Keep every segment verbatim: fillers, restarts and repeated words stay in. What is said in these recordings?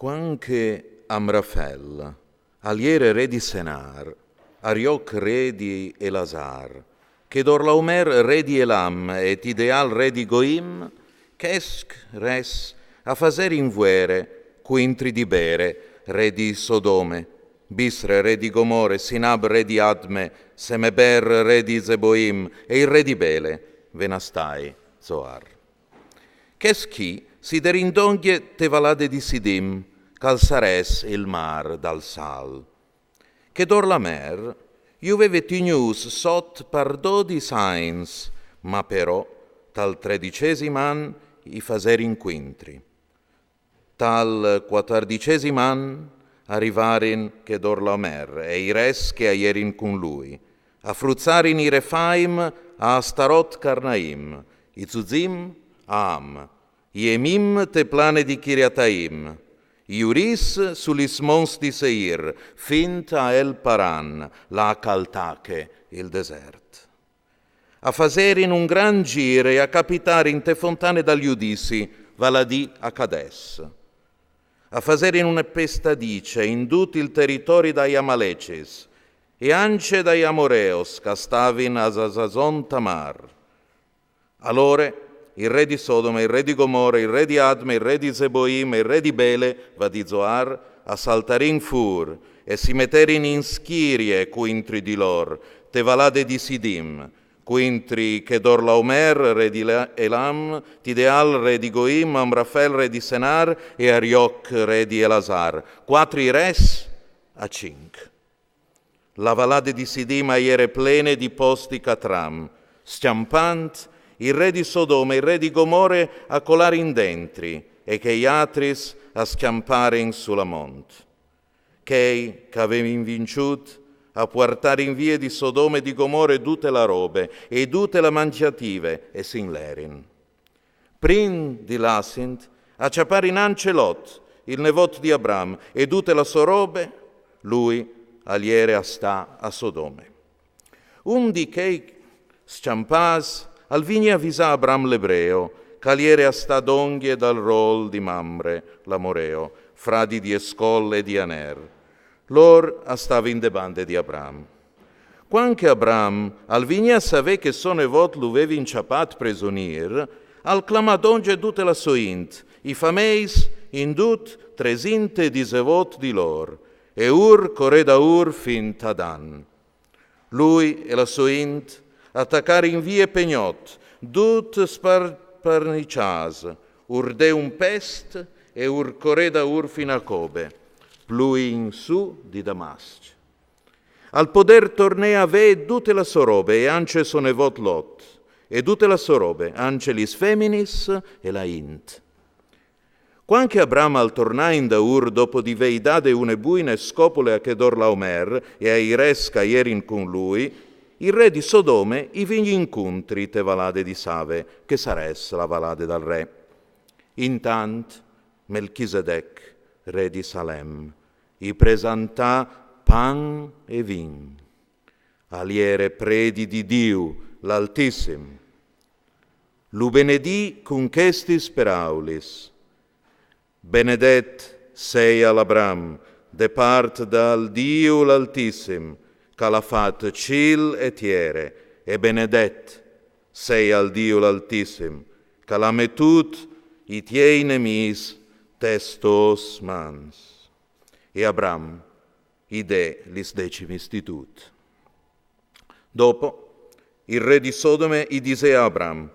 Cuant che Amrafel al jere re di Senar, Arioc re di Elasar, Chedorlaomer re di Elam e Tideal re di Goim, chescj res a faserin vuere cuintri di Bere re di Sodome, Bisre re di Gomore, Sinab re di Adme, Semeber re di Zeboim e il re di Bele, Venastai, Zoar. Chescj chi si derin dongje te valade di Sidim, ch'al sarès il mar dal sal. Chedorlaomer ju veve tignûts sot par dodis agns, ma però tal tredicesim an i faserin cuintri. Tal cuatardicesim an a rivarin Chedorlaomer e i res che a jerin cun lui, a frutzarin i Refaim a Astarot Carnaim, i Zuzim a Am, i Emim te plane di Chiriataim, i Uris su lis monts di Seir, fint a El Paran, là ch'al tache il desert. A faserin un grant gîr e a capitarin te fontane dal judizi, val a dî a Cades. A faserin une pestadice in dut il teritori dai Amalecis e ancje dai Amoreos ch'a stavin a Zazazon Tamar. Alore il re di Sodome, il re di Gomore, il re di Adme, il re di Zeboim e il re di Bele, val di Zoar, a saltarin fûr e si meterin in schirie cuintri di lôr, te valade di Sidim, cuintri Chedorlaomer re di Elam, Tideal re di Goim, Amrafel re di Senar e Arioc re di Elasar, cuatri res a cinc. La valade di Sidim a jere plene di posti ch'a tram. Scjampant, il re di Sodome e il re di Gomore a colarin dentri e chei atris a scjamparin su la mont. Chei ch'a vevin vinçût a puartarin vie di Sodome e di Gomore dute la robe e dute la mangjative e sin lerin. Prin di lassint a cjaparin ancje Lot, il nevot di Abram, e dute la sô robe, lui al jere a stâ a Sodome. Un di chei scjampâts al vignì a visâ Abram l'ebreo, ch'al jere a stâ dongje dal rôl di Mamre, l'amoreo, fradi di Escol e di Aner. Lôr a stavin de bande di Abram. Cuant che Abram al vignì a savê che so nevot lu vevin cjapât presonîr, al clamà dongje dute la sô int, i fameis, in dut tresinte e disevot di lôr, e Ur corè daûr fint a Dan. Lui e la sô int a tacarin vie pe gnot, dut sparparniçâts, Ur dè un pest e Ur corè daûr fin a Cobe, plui in sù di Damasc. Al podè tornâ a vê dute la sô robe e ancje so nevot Lot, e dute la sô robe, ancje lis feminis e la int. Cuant che Abram al tornà indaûr dopo di vei dade une buine scopule a Chedorlaomer e ai res ch'a jerin cun lui, il re di Sodome i vignì incuntri te valade di Save, che sarès la valade dal re. Intant Melchisedec, re di Salem, i presentà pan e vin. Al jere predi di Diu l'Altissim. Lu benedì cun chestis peraulis: Benedet seial Abram de part dal Diu l'Altissim, ch'al à fat cîl e tiere, e benedet seial Diu l'Altissim, ch'al à metût i tiei nemîs tes tôs mans. E Abram i dè lis decimis di dut. Dopo, il re di Sodome i disè a Abram: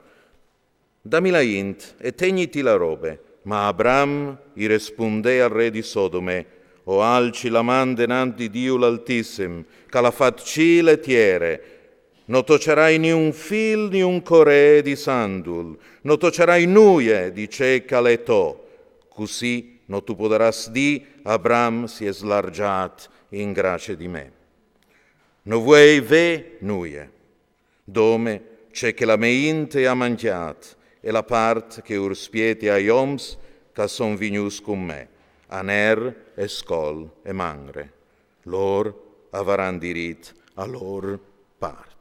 Dami la int e tegniti la robe. Ma Abram i respundè al re di Sodome: O alci la man denant di Diu l'Altissim, ch'al à fat cîl e tiere, no tocerai ni un fîl ni un coree di sandul, no tocerai nuie di ce ch'al è to, cussì no tu podarâs dî: Abram si è slargjât in gracie di me. No vuei vê nuie, dome ce che la mê int e à mangjât, e la part che ur spieti ai oms ch'a son vignûts cun me, Aner, Escol e Manre. Lôr a varan dirit a lôr part.